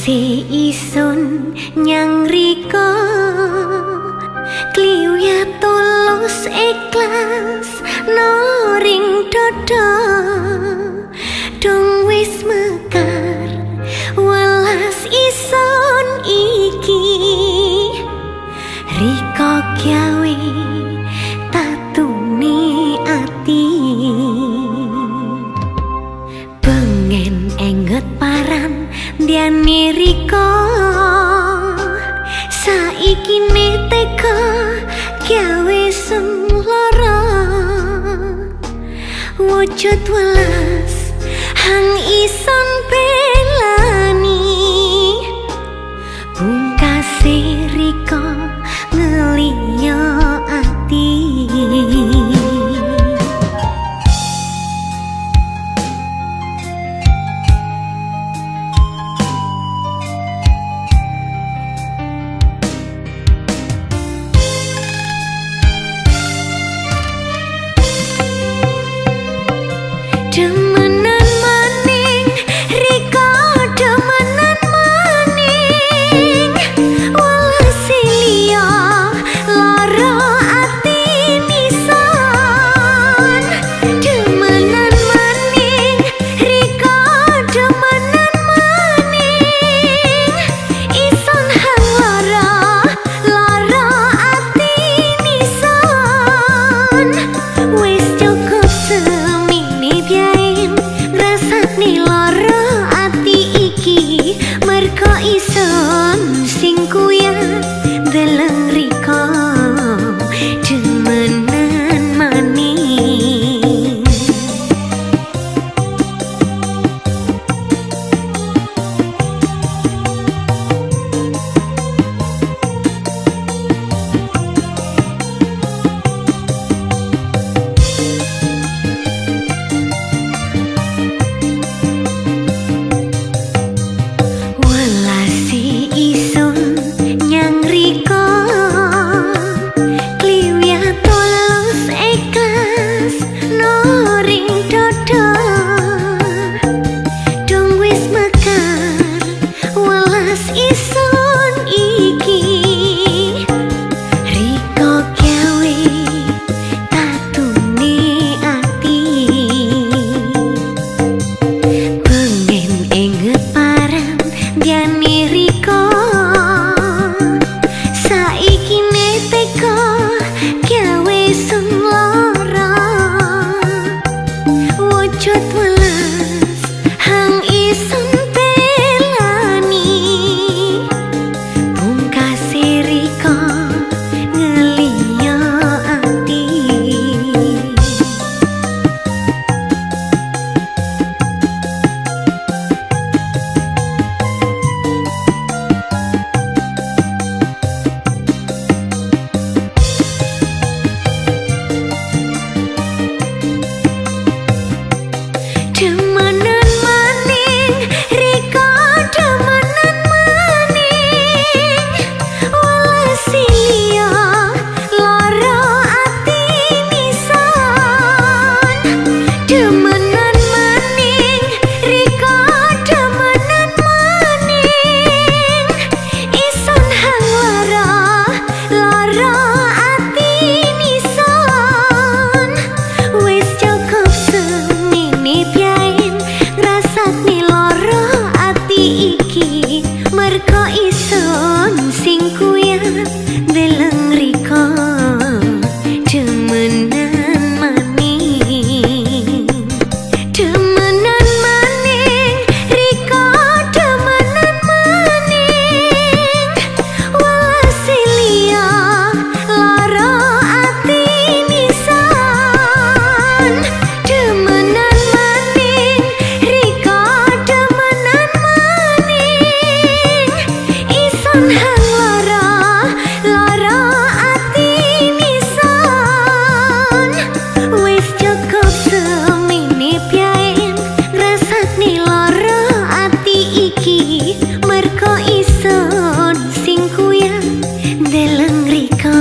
Welase isun nyang rika, kliwya tulus ikhlas noring dodo. Dong wis mekar welas ison iki, rika gawe tatune ati. Pengen enget paran diane rika, saiki ne teka gawe sun lara. Wujud welas hang ison belani, pungkase rika ngeliyo ati. Demenan maning rika, demenan maning, welase liya lara ati nisan. Demenan maning rika, demenan maning, ison hang lara lara ati nisan. Wis cukup semini biain ngrasakne lara ati iki, merko ison sing kuyat deleng rika demenan maning. Welase isun nyang rika, kliwya tulus ikhlas noring dodo. Dong wis mekar welas isun iki, rika gawe tatune ati. Pengen enget paran diane rika, saiki ne teka gawe sun lara. Wujud welas hang isun belani, pungkase rika ngeliyo ati. Demenan maning rika, demenan maning, welase liya lara ati nisan. Demenan maning rika, demenan maning, ison hang lara lara ati nisan. Wis cukup semene biain ngrasakne lara ati iki, merko ison sing kuyat deleng rika demenan maning. Demenan maning rika, demenan maning, welase liya lara ati nisan. Demenan maning rika, demenan maning, ison hang lara lara ati nisan. Wis cukup semene biain ngrasakne lara ati iki, merko ison sing kuyat deleng rika.